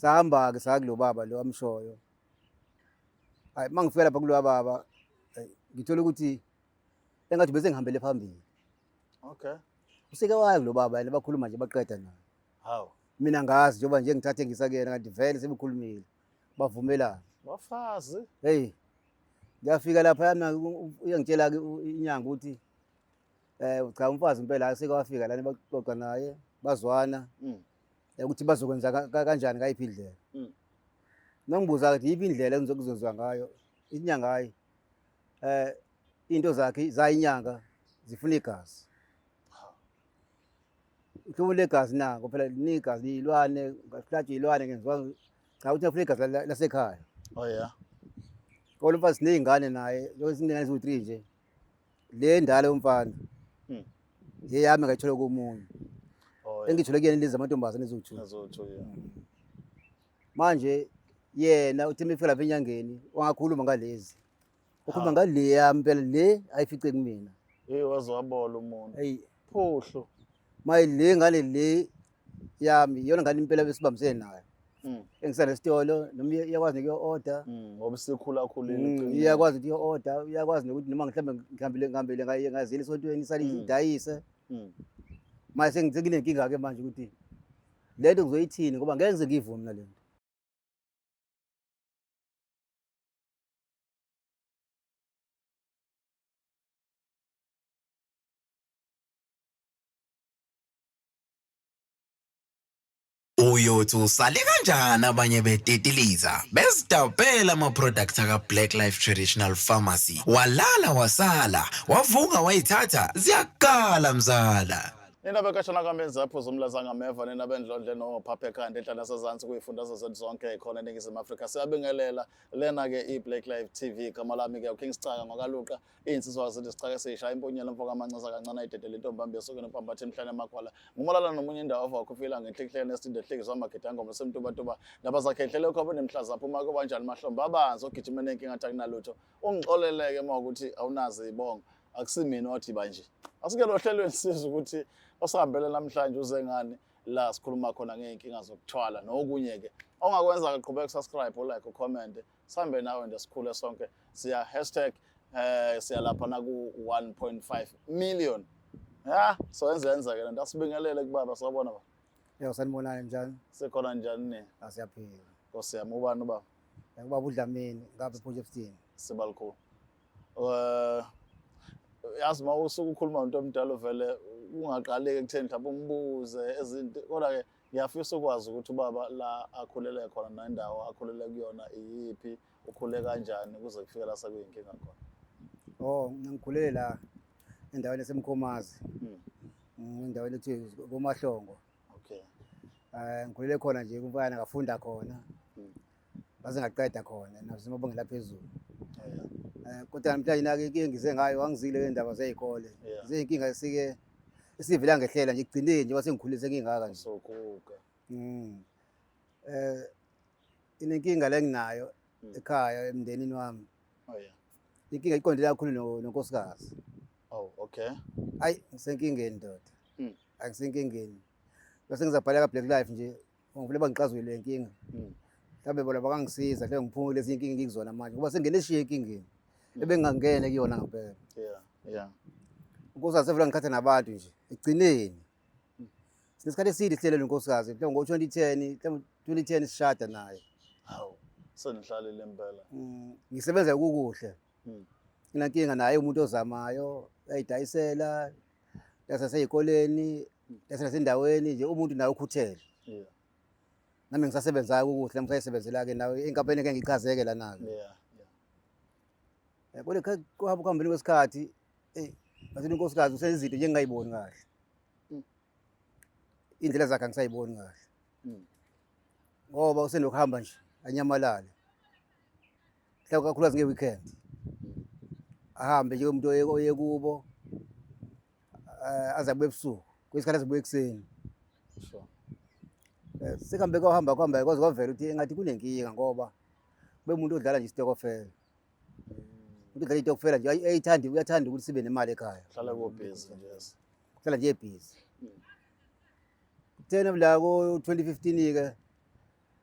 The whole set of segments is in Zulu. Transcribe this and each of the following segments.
Sahamba-ke saya kulo baba lo amshoyo. Hayi, uma ngifika lapha kulowa baba, ngithola ukuthi engathi bese ngihambele phambili. Okay. Useke waya kulo baba yena, bakhuluma nje baqeda naye. Hawu. Mina ngazi njengoba nje ngithathe ngisa kuyena kanti vele sebekhulumile. Bavumelana. Bafazi. Hey. Ngiyafika lapha yana uyangitshela ke inyanga ukuthi cha umfazi impela aseke wafika lana baxoxa naye bazwana. Ukuthi bazokwenza kanjani ngayiphi indlela. Nangibuza ukuthi yiphi indlela engizokuzwa ngayo inyanga hayi into zakhe zayinyanga zifuna igazi. Uhlobo legazi nako phela liningi liyilwane, ngahlatshwa iy'lwane ngenziwa cha uthi afuna igazi lasekhaya. Oh yeah. Kodwa umfazi siney'ngane naye, njengoba siney'ngane eziwu-3 nje. Le ndala yomfana. Yeyami ngayithola komunye. Oh, yeah. Engithole kuyena lezi amantombazane eziwu-2. Eziwu-2, yeah. Manje yena uthi uma efika lapha enyangeni wangakhuluma ngalezi. Ukhuluma Ha. ngale yami phela le ayifice kumina. Hey, waze wabola umuntu. Hey. Phuhlu. Maye le ngane le yami iyona ngane impela besibambisene nayo. Engisana esitolo noma iyakwazi nokuyo order. Ngoba isikhula khulile iqinile. Iyakwazi ukuthi iyo order, iyakwazi nokuthi noma mhlambe ngihambile ngaye ngazile esontweni isale idayise. Manje senginenkinga ke manje ukuthi le nto ngizoyithini ngoba ngeke ngize ngiyivume mina le nto. Uyothi usale kanjani abanye betitiliza bezidabhela ama-products aka-Black Life Traditional Pharmacy, walala wasala wavuka wayithatha ziyakala mzala. Nina bekashana kamenzi aphuza umlaza ngameva, nina bendlondle nophapha ekhanda enhla nasezansi kuyifundazwe zethu zonke khona eNingizimu Afrika. Siyabingelela lena-ke i-Black Life TV. Igama lami-ke uKing Sicaka ngwakaLuqa, iy'nsizwa zethu sicaka siyishaya imponyela mfo kamancaza kancane ayidedele intombi ambi esokeni impambatha emhlane amagwala. Ngumalala nomunye indawo ava wakho ufika ngenhlikihleke nesitinde ehlikizwa amagidangoma semtubatuba. Ndaba zakhe ehlele khona nemhlaza aphuma kubanjani mahlombe abanzi ogijima nenkinga athi akunalutho. Ungixoleleke uma ukuthi awunazi ibongo. Akusimina othi ba nje. Asike lo hlelweni sizwe ukuthi osihambele namhlanje uze ngani la sikhuluma khona ngey'nkinga zokuthwala nokunye-ke. Ongakwenza ke qhubeka subscribe, like, ucomment. Sihambe nawe nje sikhule sonke. Siya hashtag siya lapha na ku 1.5 million. Ya, so yenze yenze ke lento. Asibingelele kubaba, sawubona baba. Yebo, sanibonani njani? Sikhona njani ni? Asiyaphila. Nkosi yami, ubani ubaba? Ubaba uDlamini ngapha ePortshepstone. Sibalikhulu. Yazi uma usuke ukhuluma nomuntu omdala uvele ungaqaleki ekutheni mhlawumbe umbuze ezinto, kodwa ke ngiyafisa ukwazi ukuthi ubaba la akhulele khona nendawo akhulele kuyona iyiphi, ukhule kanjani kuze kufike la sekuyinkinga khona. Oh, ngikhulele la endaweni eseMkhomazi. Endaweni ethiwa koMahlongo. Okay. Ngikhulele khona nje kumfana ngafunda khona. Ngaze ngaqeda khona nazo mabongela phezulu. Kodwa namhlanje nake inkinga ngize ngayo angizile le ndaba zey'kole. Zeyinkinga esike esivela ngehlela nje ekugcineni njengoba sengikhulile sengingaka nje. Sokuka. Inenkinga le enginayo ekhaya emndenini wami. Oh yeah. Inkinga iqondile kakhulu nonkosikazi. Oh, okay. Ayi, ngisenkingeni ndoda. Ayi, ngisenkingeni. Bese ngizabhala ka Black Life nje, ngivele bangixazulule le nkinga. Mhlawumbe bona bakangisiza, mhlawumbe ngiphume kulezi inkinga engikuzona manje ngoba sengene eshiye enkingeni. Ebengingangena kuyona ngempela. Yeah, yeah. Unkosikazi sevele ngikhatha nabantu nje. Ekugcineni. Sinesikhathi eside sihlele nonkosikazi, mhlawumbe ngo-2010, mhlawumbe 2010 sishada naye. Hawu, senihlalile impela. Ngisebenza kukuhle. Inankinga naye umuntu ozamayo, uyayidayisela, yasasey'koleni, yasasendaweni nje umuntu naye ukhuthele. Nami ngisasebenzayo kukuhle, nami ngisayisebenzela-ke nawe enkampanini ngeke ngichazeke lana-ke. Yeah, yeah. Kodwa kuhamba kuhambeni kwesikhathi, ngathi unkosikazi usenza izinto nje engingayiboni kahle. Iy'ndlela zakhe angisayiboni kahle. Ngoba usenokuhamba nje anyamalale. Mhlawumbe kakhulukazi nge-weekend. Ahambe nje umuntu oye kubo, aze abuye ebusuku, kwesikhathi aze abuye ekuseni. Sekuhambe kwahamba kuhamba kwaze kwavela ukuthi engathi kunenkinga ngoba kube umuntu odlala nje isitokofela. Umuntu odlala isitokofela nje, ayithandi, uyathanda ukuthi sibe nemali ekhaya. Hlala ku-busy nje, yes. Hlala nje busy. Kuthena la ko 2015 ke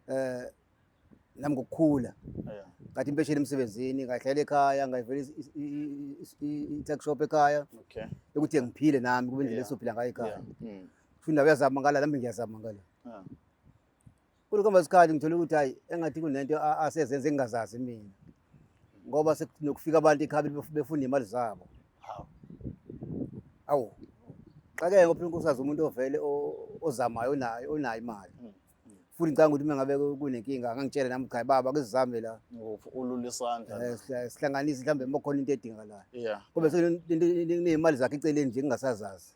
Nami ngokukhula ngathi impesheni emsebenzini, ngahlala ekhaya, ngayivela i-tuck shop ekhaya ukuthi ngiphile nami kube indlela esophila ngayo ekhaya. Futhi nawe uyazama ngala, nami ngiyazama ngala. Kulokhu isikhathi ngithola ukuthi hayi, engathi kunento asezenze engingazazi mina, ngoba sekunokufika abantu ekhaya befuna iy'mali zabo. Awu, xakeke ngoba phela unkosikazi umuntu ovele ozamayo, onayo imali. Futhi ngicabanga ukuthi uma ngabe kunenkinga angangitshela nami, cha baba, ake sizame la. Ulula isandla. Sihlanganise mhlawumbe uma kukhona into edingakalayo. Kube sekuney'mali zakhe eceleni nje engingasazazi.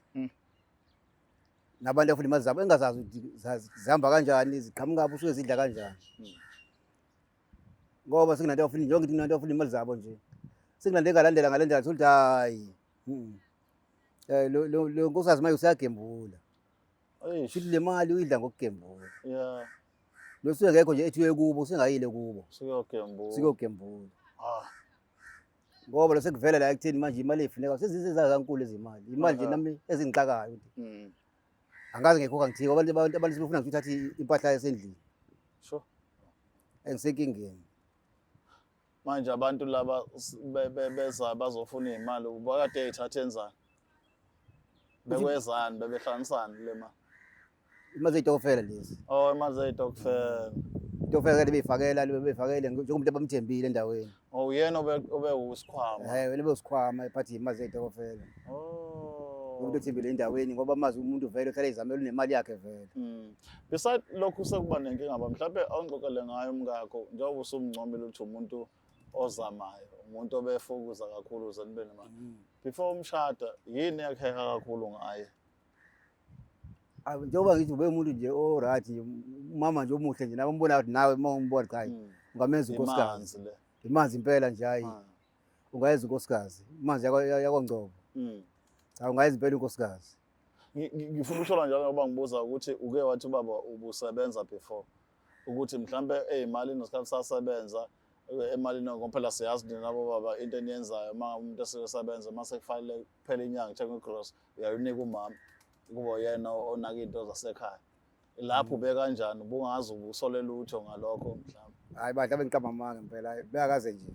Nabantu abafuna imali zabo engingazazi ukuthi zihamba kanjani, ziqhamukaphi, usuke zidla kanjani. Ngoba sekunanto abafuna, njengoba ngithi kunanto abafuna imali zabo nje. Sekunanto engalandela ngalandela, thola ukuthi hhayi. Lo nkosikazi manje useyagembula. Eish. Futhi le mali uyidla ngokugembula. Lo suke ngekho nje ethi uye kubo, usengayile kubo. Sukuyogembula. Sukuyogembula. Ngoba lo sekuvela la ekutheni manje imali efuneka sezizankulu izimali. Imali nje nami ezingixakayo ukuthi angaze ngikhokha ngithike abantu sebefuna nje uthathe impahla yasendlini. Engisenkingeni. Manje abantu laba beza bazofuna iy'mali, bakade ey'thatha enzani? Bekwezani, bebehlanganisani kule mali? Imali zey'tokofela lezi. Oh, imali zey'tokofela. Itokofela kade beyifakela, beyifakele njengomuntu abamthembile endaweni. Oh, uyena obe usikhwama. Wena obe usikhwama, ephathe iy'mali zey'tokofela. Umuntu othembile endaweni ngoba amazi umuntu vele uhlala ezamela unemali yakhe vele. Beside lokhu sekuba nenkinga ba mhlawumbe awungixoxele ngayo umkakho, njengoba usumncomile ukuthi umuntu ozamayo, umuntu obefokuza kakhulu ukuze nibe nemali. Before umshada, yini eyakuheha kakhulu ngaye? Njengoba ngithi ube umuntu nje o-right nje, umama nje omuhle nje, nawe umbona ukuthi nawe uma umbona cha, ungamenza unkosikazi. Imanzi le. Imanzi impela nje, hayi. Ungayenza unkosikazi. Imanzi yakwaNgcobo. Cha, ungayenza impela unkosikazi. Ngifuna ukuthola njalo ngoba ngibuza ukuthi uke wathi ubaba ubusebenza before, ukuthi mhlambe eyimalini ngesikhathi sasebenza emalini, ngoba phela siyazi nina nabo baba into eniyenzayo uma umuntu esesebenza, uma sekufanele kuphela inyanga kuthenga igrosa, uyayinika umama kuba uyena onaka into zasekhaya. Lapho ube kanjani, ubungazi ubusole lutho ngalokho mhlawumbe? Hayi bandla, bengiqamba amanga impela, bengakaze nje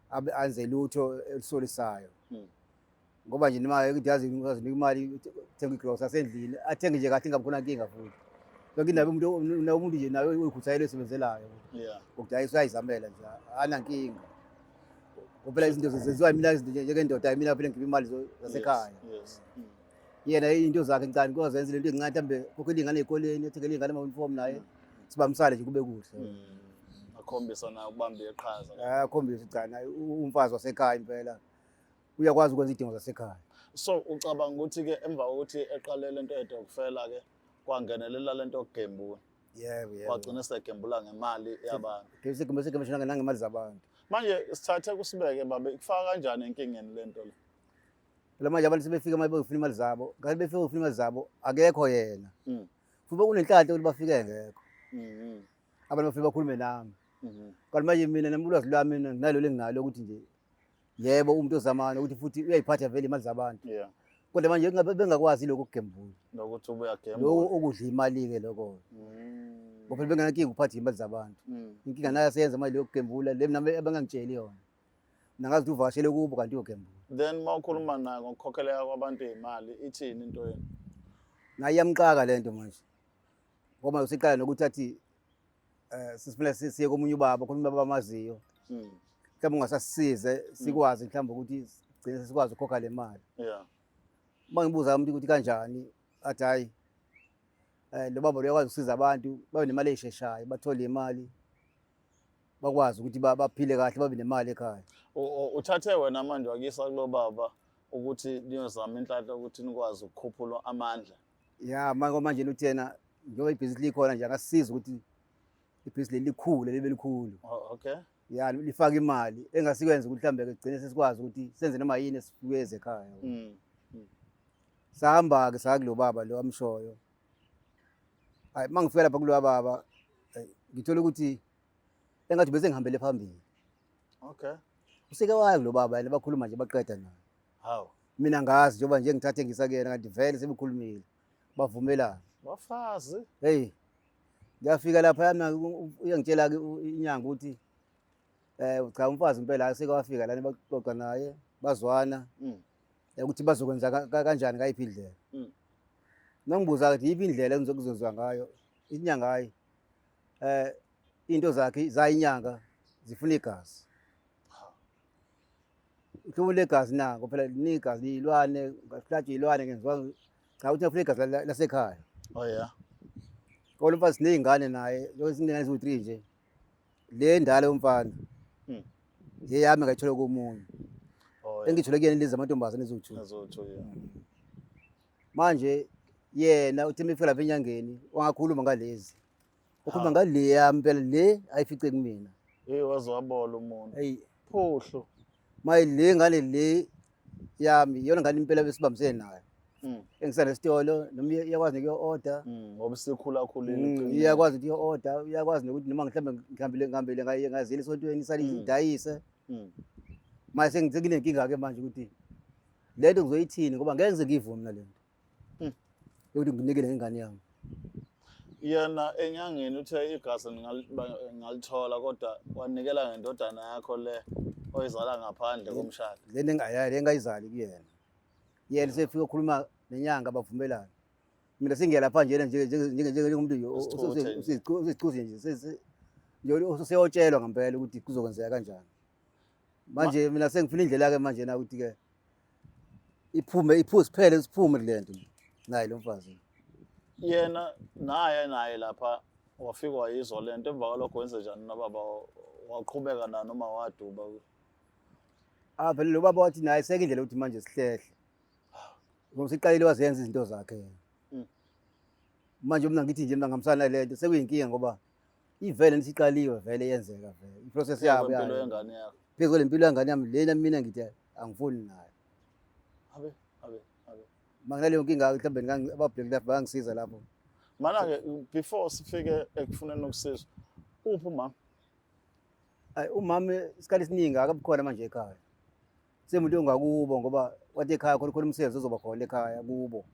abe anze lutho elusolisayo. Ngoba nje noma ukuthi yazi uyazinika imali uthenga igrosa asendlini, athenge nje kahle ingabi khona nkinga futhi. Yonke indaba umuntu nje naye uyikhuthalele esebenzelayo. Ngokudayisa uyayizamela nje, anankinga. Ngoba phela izinto zenziwa mina izinto nje njengendoda, mina phela ngikhipha imali zasekhaya. Yena into zakhe encane kodwa zenze lento encane, mhlambe kokhokhela iy'ngane ey'koleni, athengele iy'ngane ama-uniform naye, sibambisane nje kube kuhle. Akhombisa naye ukubamba iqhaza. Akhombisa cha naye umfazi wasekhaya impela uyakwazi ukwenza idingo zasekhaya. So ucabanga ukuthi-ke emva kokuthi eqale lento yetokufela-ke kwangenelela lento yokugembula? Yebo, yebo. Wagcina esegembula ngemali yabantu. Segembula nangemali zabantu. Manje sithathe kusibeke babe, ikufaka kanjani enkingeni lento le? Phela manje abantu sebefika manje beyofuna imali zabo, kanti befika beyofuna imali zabo akekho yena. Futhi kunenhlanhla ukuthi bafike ngekho. Abantu bafike bakhulume nami. Kanti manje mina nami ulwazi lwami mina nginalo lenginalo ukuthi nje yebo umuntu ozamana ukuthi futhi uyayiphatha vele imali zabantu. Kodwa manje bengakwazi lokho ukugembula. Nokuthi ubuyagembula. Lokho okudla imali ke lokho. Ngoba phela bengenankinga ukuphatha imali zabantu. Inkinga nayo aseyenza manje lokugembula le mina abangangitsheli yona. Mina ngazi ukuthi uvakashele kubo kanti uyogembula. Then uma ukhuluma naye ngokukhokheleka kwabantu imali, ithini into yenu? Naye iyamxaka lento manje. Ngoba useqala nokuthi athi sisifuna siye komunye ubaba, khona ubaba amaziyo. Mhlawumbe ungasasisize sikwazi mhlawumbe ukuthi sigcine sikwazi ukukhokha le mali. Uma ngibuza umuntu ukuthi kanjani, athi hayi, lo baba uyakwazi ukusiza abantu babe nemali esheshayo, bathole imali, bakwazi ukuthi baphile kahle, babe nemali ekhaya. Uthathe wena manje wakisa kulo baba ukuthi niyozama inhlanhla ukuthi nikwazi ukukhuphula amandla. Ya, manje manje uthi yena njengoba ibhizinisi likhona nje akasisiza ukuthi ibhizinisi leli likhule libe likhulu. Oh, okay. Ya, lifake imali engasikwenza ukuthi mhlambe ke gcine sesikwazi ukuthi senze noma yini esifuyeze ekhaya. Sahamba ke saya kulo baba lo amshoyo. Hayi, mangifika lapha kulo baba, ngithola ukuthi engathi bese ngihambele phambili. Useke waya kulo baba yena, bakhuluma nje baqeda naye. Hawu. Mina ngazi njengoba nje ngithathe ngisa kuyena kanti vele sebekhulumile. Bavumelana. Bafazi. Hey. Ngiyafika laphayana, uyangitshela-ke inyanga ukuthi cha, umfazi impela seke wafika lana, baxoxa naye, bazwana ukuthi bazokwenza kanjani, ngayiphi indlela. Nangibuza ukuthi yiphi indlela engizokuzwenziwa ngayo inyanga, hayi, into zakhe zayinyanga zifuna igazi, uhlobo legazi nako phela liningi igazi liyilwane, ngahlatshwa iy'lwane, ngenziwa cha, uthi ngifuna igazi lasekhaya. Oh yeah. Kodwa umfazi siney'ngane naye, lokho siney'ngane eziwu-3 nje. Le ndala yomfana yeyami, ngayithola komunye. Engithole kuyena lezi amantombazane eziwu-2. Eziwu-2, yeah. Manje yena uthi uma efika lapha enyangeni wangakhuluma ngalezi, ukhuluma ngale yami impela, le ayifice kumina. Hey, waze wabola umuntu. Eyi. Phuhlu. Maye, le ngane le yami iyona ngane impela besibambisene nayo, engisana esitolo, noma iyakwazi nokuyo-order. Ngoba isikhula khulile. Iyakwazi ukuthi iyo-order, iyakwazi nokuthi noma mhlawumbe ngihambile ngazile esontweni, isale idayise. Manje senginenkinga-ke manje ukuthi le nto ngizoyithini, ngoba ngeke ngize ngiyivume mina le nto yokuthi nginikele ngengane yami. Yena enyangeni uthe igazi ngalithola, kodwa wanikela ngendodana yakho le oyizala ngaphandle komshado. Le nto le engayizali kuyena, yena sefika okhuluma nenyanga, bavumelana. Mina sengiya lapha njena njengomuntu nje Usithuthe nje. Usisichuze nje, nje useyotshelwa ngempela ukuthi kuzokwenzeka kanjani. Manje mina sengifuna indlela-ke manje na ukuthi-ke iphume, iphuze, siphele, siphume kule nto naye lo mfazi. Yena naye lapha wafika wayizwa le nto. Emva kwalokho wenze njani nobaba? Waqhubeka na noma waduba? Ah, vele lo baba wathi naye seke indlela ukuthi manje sihlehle, ngoba siqalile wazenza izinto zakhe yena. Manje mina ngithi nje mina ngihambisana nale nto, sekuyinkinga ngoba ivele nisiqaliwe vele, yenzeka vele i-process yabo Impilo yayo. yengane yakho. Phezu kwale mpilo yengane yami lena, mina ngithi angifuni nayo. Abe abe abe. Manginaleyo nkinga, mhlawumbe aba-Black Life bangangisiza lapho. Mana-ke, before sifike ekufuneni ukusizwa, uphi umama? Ayi, umama isikhathi esiningi akabikhona manje ekhaya, semuntu ongakubo, ngoba wathi ekhaya khona khona umsebenzi ozoba khona ekhaya kubo.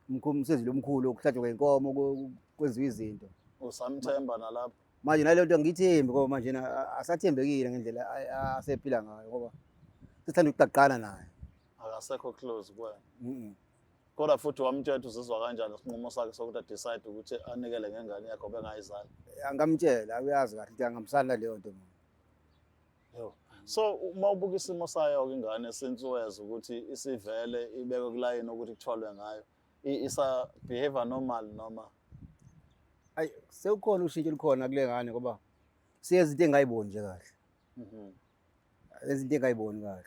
Umsebenzi lo mkhulu okuhlatshwa kwey'nkomo, kwenziwa izinto. Usamthemba nalapho? Manje naleyo nto ngiyithembi, ngoba manje asathembekile ngendlela asephila ngayo, ngoba sithanda ukuqaqana naye. Akasekho close kuwena? Mm. Kodwa futhi wamtshela ukuthi uzizwa kanjani isinqumo sakhe sokuthi a-decide ukuthi anikele ngengane yakho bengayizali? Angamtshela, uyazi kahle ukuthi angihambisani naleyo nto mina. Yo. So uma ubuka isimo sayo-ke ingane, since weza ukuthi isivele ibekwe kulayini ukuthi kutholwe ngayo, isa behave normal noma? Ayi, sekukhona ushintsho olukhona kule ngane, ngoba siyenza into engayiboni nje kahle. Enza into engayiboni kahle,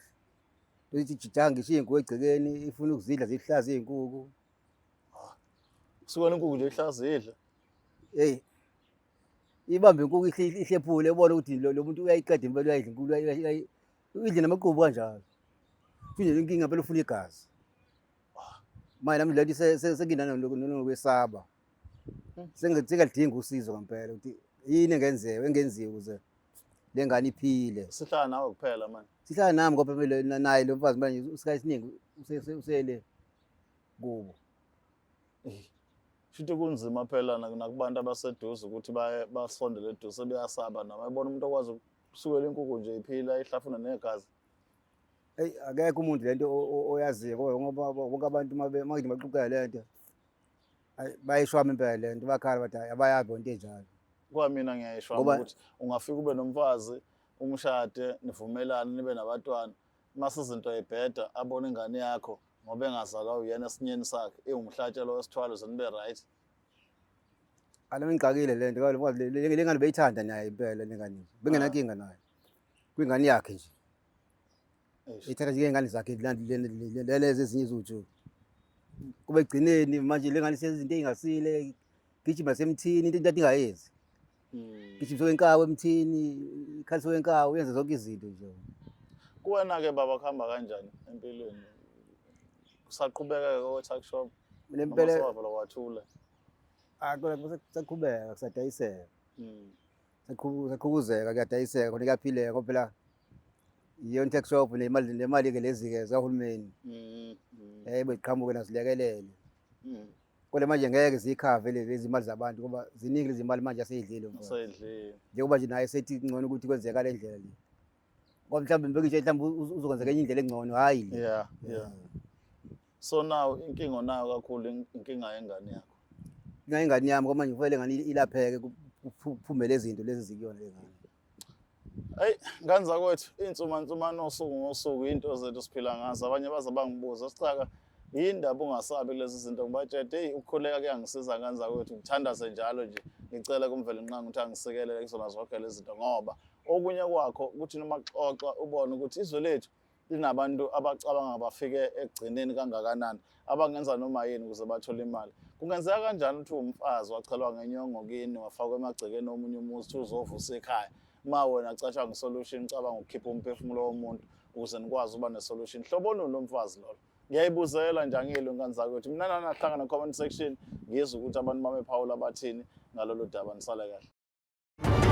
ukuthi jija ngisho iy'nkukhu egcekeni, ifuna ukuzidla, zihlaza iy'nkukhu. Kusukela inkukhu nje ihlaza idla? Eyi, ibambe inkukhu, ihlephule, ubone ukuthi lo muntu uyayiqeda impela, uyayidla inkukhu, idle namaqubu kanjalo. Futhi nje inkinga phela ufuna igazi. Manje nami lento senginanokwesaba, sengalidinga usizo ngempela ukuthi yini engenziwa ukuze le ngane iphile. Sihlala nawe kuphela manje? Sihlala nami, ngoba phela naye lo mfazi manje isikhathi esiningi usele kubo. Shuthi kunzima phela nakubantu abaseduze ukuthi baye basondele eduze, beyasaba noma ebona umuntu okwazi ukusukela inkukhu nje iphila, ihlafuna negazi. Eyi, akekho umuntu lento oyaziyo, ngoba bonke abantu uma makuthi baxoxela le nto, ayi, bayishwama impela le nto, bakhala bathi hayi, abayazi bona into enjalo. Kwamina ngiyayishwama ukuthi ungafika ube nomfazi, umshade, nivumelane, nibe nabantwana, mase izinto y'bheda, abone ingane yakho ngoba engazalwa uyena esinyeni sakhe iwumhlatshelo wesithwalo, ze nibe right. Alami ngixakile le nto, ngoba le ngane beyithanda naye impela le ngane, bengenankinga nayo kwingane yakhe nje. Eish. Ithatha nje iy'ngane zakhe lezi ezinye eziwu-2, kube egcineni manje le ngane isenza izinto ey'ngasile, gijima semthini, into into ingayenzi. Gijimisa kwenkawu emthini, ikhalisa kwenkawu, yenze zonke izinto nje. Kuwena-ke baba, kuhamba kanjani empilweni? Kusaqhubeka-ke ko-tuck shop? Mina noma impela sewavela wathula? Ah, kona kusaqhubeka, kusadayiseka. Kusaqhubuzeka, kuyadayiseka khona, kuyaphileka, ngoba phela iyona tuck shop nemali-ke lezi-ke zikahulumeni. Beqhamuke nazilekelele. Kodwa manje ngeke ziyikhave lezi mali zabantu ngoba ziningi lezi mali manje aseyidlile umfowethu. Useyidlile. Njengoba nje naye sethi kungcono ukuthi kwenzeka ngale ndlela le. Ngoba mhlawumbe ngibekishe mhlawumbe uzokwenzeka enye indlela engcono hhayi le. Yeah. So now inkinga onayo kakhulu inkinga yengane yakho. Inkinga yengane yami ngoba manje kufanele ngane ilapheke kuphume lezi zinto lezi zikuyona le ngane. Eyi ngane zakwethu iy'nsumansumane osuku ngosuku iy'nto zethu siphila ngazo abanye baze bangibuza sicaka yini ndaba ungasabi kulezi zinto ngibatshela eyi ukukhuleka kuyangisiza ngane zakwethu ngithandaze njalo nje ngicela kuMvelinqangi ukuthi angisikelele kuzona zonke lezi zinto ngoba okunye kwakho ukuthi noma kuxoxwa ubone ukuthi izwe lethu linabantu abacabanga bafike ekugcineni kangakanani abangenza noma yini ukuze bathole imali. Kungenzeka kanjani ukuthi uwumfazi wachelwa ngenyongo kini wafakwa emagcekeni omunye umuzi uthi uzovusa ikhaya ma wena catshanga isolution ucabanga ukukhipha umphefumulo womuntu ukuze nikwazi ukuba nesolution. Hlobo luni lomfazi lolo? Ngiyayibuzela nje angilwi ngane zakwethu. Mina nani ahlangana comment section ngizwe ukuthi abantu bamephawula bathini ngalolu daba. Nisale kahle.